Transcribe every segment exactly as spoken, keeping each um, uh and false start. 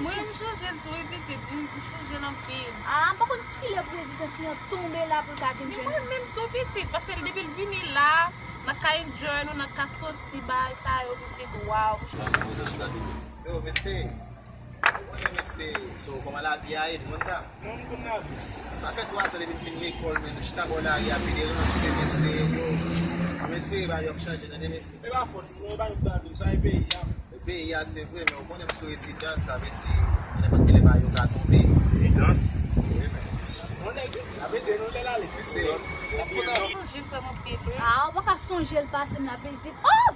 Mwen, m chonje l tou, wi, pitit. M, m chonje l anpil. Ah, m pa konn kilè pou rezidans li an tonbe la pou l ka vin jwenn nou. Mwen menm tou, pitit, paske depi l vini la, n ap ka enjoy nou, n ap ka soti, bay sa yo, pitit, waw. Yo, mesye, ou konnen, mesye, so, kòman lavi a ye, nou konn sa? Mwen, m konn lavi. Sa fè twa zan depi m fin lekòl, men nou chita bò lari a, pede ranse, mesye, yo. M espere bagay yo ap chanje, tande, mesye. E pa fòt nou, e pa nou k ta vle, sa e peyi a. Peyi a, se vre, men ou konnen m sou rezidans, sa vle di, nenpòt kilè bagay yo ka tonbe. Rezidans? Wi, men. Yon nèg, l ap ede nou lè l ale. Mesye. Sonje frè m anpil, wi. Ah, ou pa ka sonje l pase m, l ap ede. Oh!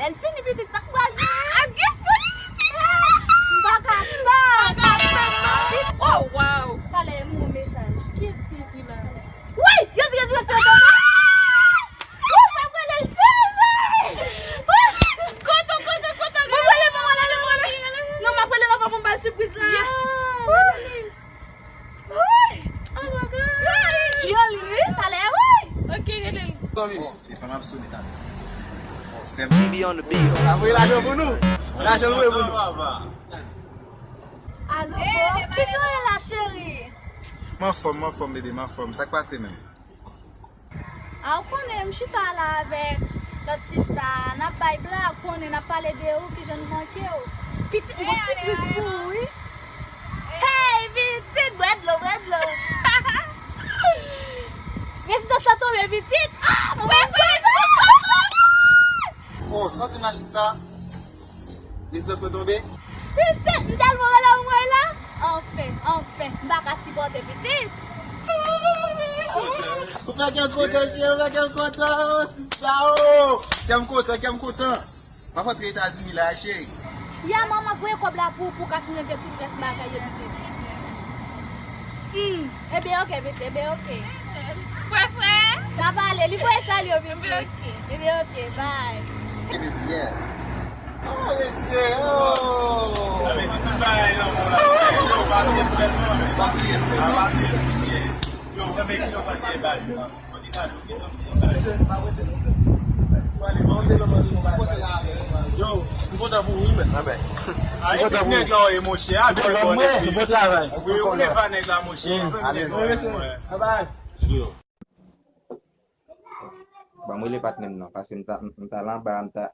Lè l fini, pitit, sa k pral gen? Ah, gen foli, pitit! M pa ka tann! M pa ka tann, non. Oh, wow! Talè, m yon mesaj. Kiyès ki ekri la? Wi! Yo di rezidans lan tonbe! Ou pa prale l, Jezi! Kontan, kontan, kontan. Mwen prale, mwen prale, mwen prale. Non, m ap prale l anvan pou m ba l sipriz la. Yo, li. Wi. Oh my God. Wi. Yo, li, wi, talè, wi. Ok, rele l. Bon, telefòn ap sone talè. Bon, sè m. G B on the beat. Avoye lajan pou nou. Lajan lwe pou nou. Alo, boo, kijan w ye la, cheri? M anfòm, m anfòm, bebe, m anfòm. Sa k pase menm? A, ou konnen, m chita la avèk lòt sista a, n ap bay blag, ou konnen, n ap pale de ou, kijan n manke w. Pitit, m gon sipriz pou ou, wi. Hey, pitit, bwè dlo, bwè dlo. Rezidans la tonbe, pitit. Ah, mwen, mwen, mwen, mwen. Oh, sa se machista. Rezidans mwen tonbe. Pitit, m tèlman rele w mwen la. Anfen, anfen, m pa ka sipòte pitit. Ou fè kè m kontan, cheri, ou fè kè m kontan, oh, sista, oh. Kè m kontan, kè m kontan. M ap antre Etazini la, cheri. Ya, manman, voye kòb la pou, pou w ka fin regle tout rès bagay yo, pitit. Hmm, ebyen, oke, pitit, ebyen, oke. Frè, frè. N a pale, li voye salye w, pitit. Ebyen, oke. Ebyen, oke, bye. It is, yeah. Oh, mesye, oh. Sa vle di tout bagay nan mond la. Yo, pa bliye m sèlman, men. Pa bliye m sèlman. Pa bliye m, mesye. Yo, mwen ki yo pa bliye bal. Yo, m kontan pou ou, wi, men. Ah, ben. Ah, epi nèg la, wi, monchè, a, bon, bon, bon, bon travay. Wi, ou lè pa nèg la, monchè. Bye bye. Yo. Ban m rele patnè m nan, paske m ta, m ta la anba, m ta,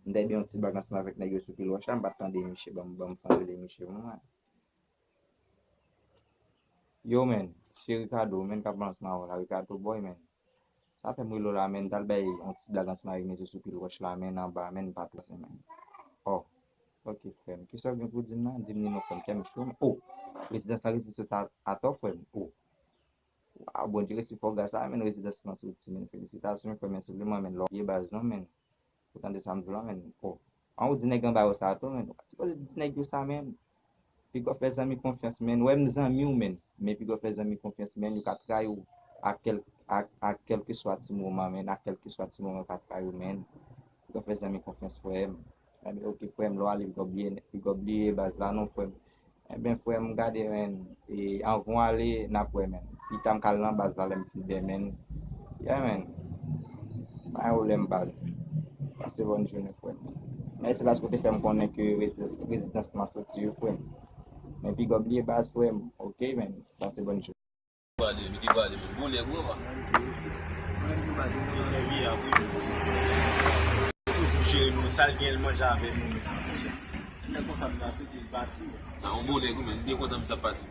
m ta gen yon ti blag ansanm avèk nèg yo sou pil wòch la, m pa t tande misye, ban m, ban m fè yon rele misye pou mwen. Yo, men, se Ricardo, men, k ap balans mawon la, Ricardo boy, men. Sa fè m rele w la, men, m t al bay yon ti blag ansanm avèk mesye sou pil wòch la, men, anba, men, m pa twò sen, men. Oh, ok, frè m. Kisa w gen pou di m nan? Di m li non, frè m, kè m cho, men. Oh, rezidans la resi sot atò, frè m. Oh. Waw, Bondye resi fè w gras la, men, rezidans lan soti, men. Felisitasyon, frè m, men, silvouplè, men, lè w ye baz non, men. Ou tande sa m di w la, men. Oh. An ou di nèg anba yo sa tou, men. Ou pa sipoze di nèg yo sa, men. Piga w fè zanmi konfyans, men. Wè m zanmi w, men. Men piga w fè zanmi konfyans, men. Yo ka trayi w a kèl, a, a kèlkeswa ti moman, men. A kèlkeswa ti moman yo ka trayi w, men. Piga w fè zanmi konfyans, frè m. Ebyen, oke, frè m, lè w ale, piga w bliye, piga w bliye baz la, non, frè m. Ebyen, frè m, gade, men, e, anvan w ale, n ap wè, men. Pita m ka al nan baz la, lè m fin byen, men. Yeah, men. Pa gen pwoblèm, baz. Pase bòn jounen, frè m. Mèsi paske w te fè m konnen ke rezidans, rezidans lan soti, wi, frè m. Men piga w bliye baz, frè m. Oke, men. Pase bòn jounen. Pale, mete pale, men bon nèg, wi, papa. Se sèvi a, wi. Toujou jere nou, sa l gen, l manje avè nou, men. Nèg konsa, m ta swete l pati. A, yon bon nèg, wi, men. M byen kontan, m sa pase.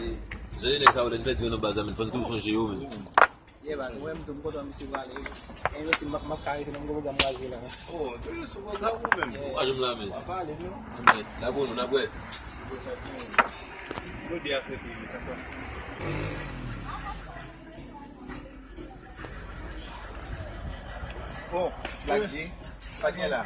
E, se nèg sa yo, lè n pèdi yo nan baz la, men, fò n toujou sonje yo, men. Yeah, baz, mwen, m tou, m kontan, misye prale, wi. E, mesye, m ap, m ap ka rete, non, m gon pwogram m pral jwe la. Oh, toujou sou pwogram ou menm? Ou pa janm la, men. W ap pale, non? Anben, n ap wè nou, n ap wè. Nou de ap rete, men sa pase. Bon, Black G, sa k gen la?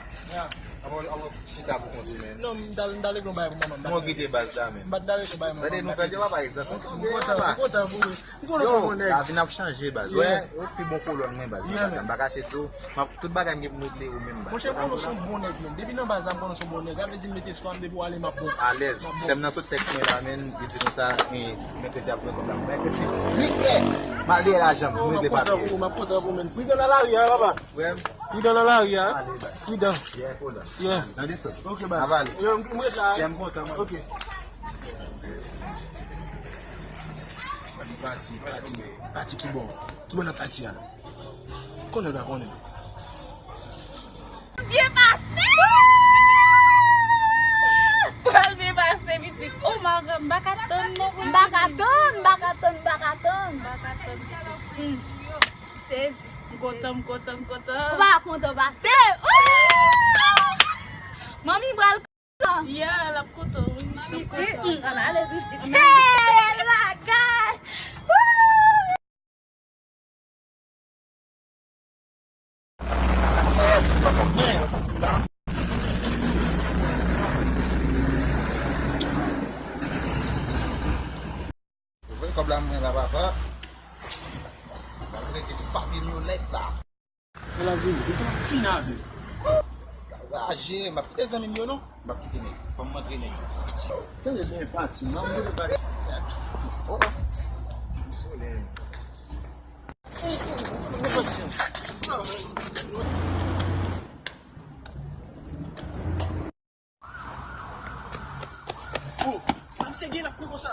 Avan, avan chita pou kont ou, men. Non, m ta, m ta regle yon bagay pou manman m. Mwen kite baz la, men. M pa t ta regle yon bagay pou manman m. Tande nouvèl yo, papa, rezidans lan tonbe, papa. M kontan pou ou. M konnen w se yon bon nèg. Lavi n ap chanje, baz. Wè, ou pi bon kolòn mwen, baz. Baz la, m pa kache tou. M ap, tout bagay m gen pou m regle ou menm, baz. Monchè, m konnen w se yon bon nèg, men. Depi nan baz la, m konnen w se yon bon nèg. Sa vle di m mete espwa m depi w ale, m ap bon. Alèz. Sè m nan sot tèks mwen la, men. Li di konsa, en, mèkredi ap pran kòb la. Mèkredi, li klè. M al dèyè lajan m, m rete papye. M ap kontan pou ou, m ap kontan pou ou, men. Pridan nan lari a, papa. Frè m. Pridan nan lari a. Ale, baz. Pridan. Yeah, kola. Yeah. Tande frè m. Ok, baz. N ap ale. Yo, m, m ret la, wi. Yeah, m kontan, mwen. Ok. Pati, pati, pati kibò? Kibò l ap pati a? Konnen l pa konnen. Byen pase! Pral byen pase, pitit. Oh my God, m pa ka tann non pou m pa ka tann, m pa ka tann, m pa ka tann. M pa ka tann, pitit. M sezi. M kontan, m kontan, m kontan. Ou pa kontan pase? Manmi pral kontan. Yeah, l ap kontan, wi. Pitit, mm, ann ale, pitit. Hey, bèl bagay. Ou voye kòb la mwen la, papa. Malgre ke li pa vin yon lèt la. Mwen la vini, li t ap fin avè m. Raje, m ap kite zanmi m yo non. M ap kite nèg yo. Fò m montre nèg yo. Tande byen pati, m ap montre pati. Oh, oh. Solèy. Oh, sa misye gen l ap kwe konsa?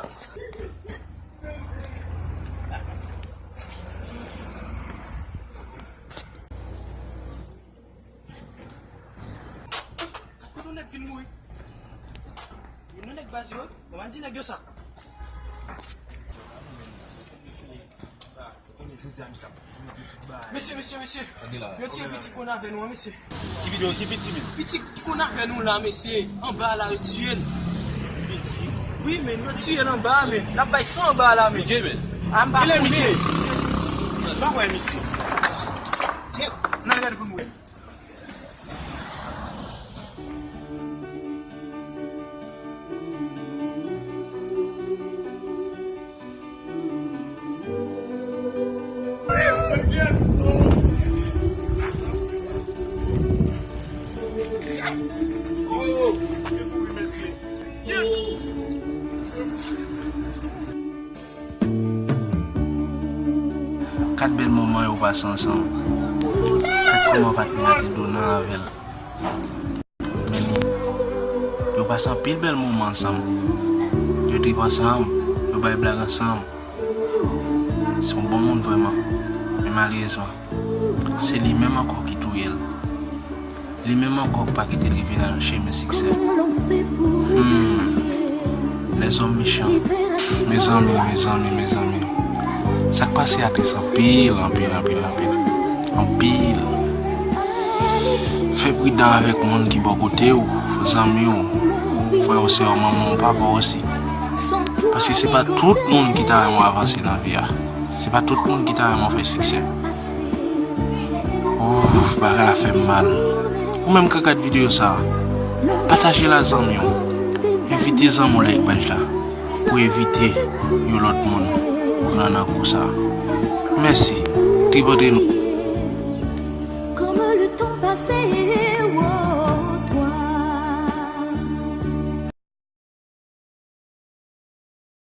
Kote yon nèg vin mouri? Youn nan nèg baz yo, bon, m a di nèg yo sa. Mesye, mesye, mesye. Yo tiye pitit konn avè nou an, mesye. Ki pitit? Ki pitit menm? Pitit ki konn avè nou la, mesye. Anba la, yo tiye l. Pitit? Wi, men, yo tiye l anba, men. N ap bay san anba la, men. Mike, men. A, m pa konnen. Mike. M pa wè misye. Kyèt. N al gade pou nou wè. Kat bèl moman yo pase ansanm. Kat kòman patnè a te donan avè l. Men li, yo pase anpil bèl moman ansanm. Yo trip ansanm, yo bay blag ansanm. Se yon bon moun vrèman. Men malerezman, se li menm ankò ki touye l. Li menm ankò k pa kite l rive nan chemen siksè. Hmm. Lèzòm mechan. Mezanmi, mezanmi, mezanmi. Sa k pase a tris anpil, anpil, anpil, anpil. Anpil. Fè pridan avèk moun ki bò kote w, zanmi w, frè w, sè w, manman w, papa w osi. Paske se pa tout moun ki ta renmen w avanse nan vi a. Se pa tout moun ki ta renmen w fè siksè. Ouf, bagay la fè m mal. Ou menm k ap gad videyo sa a, pataje l ak zanmi w. Envite zanmi w like paj la pou evite yon lòt moun pran nan kou sa a. Mèsi. Trip antre nou. Comme le temps passait.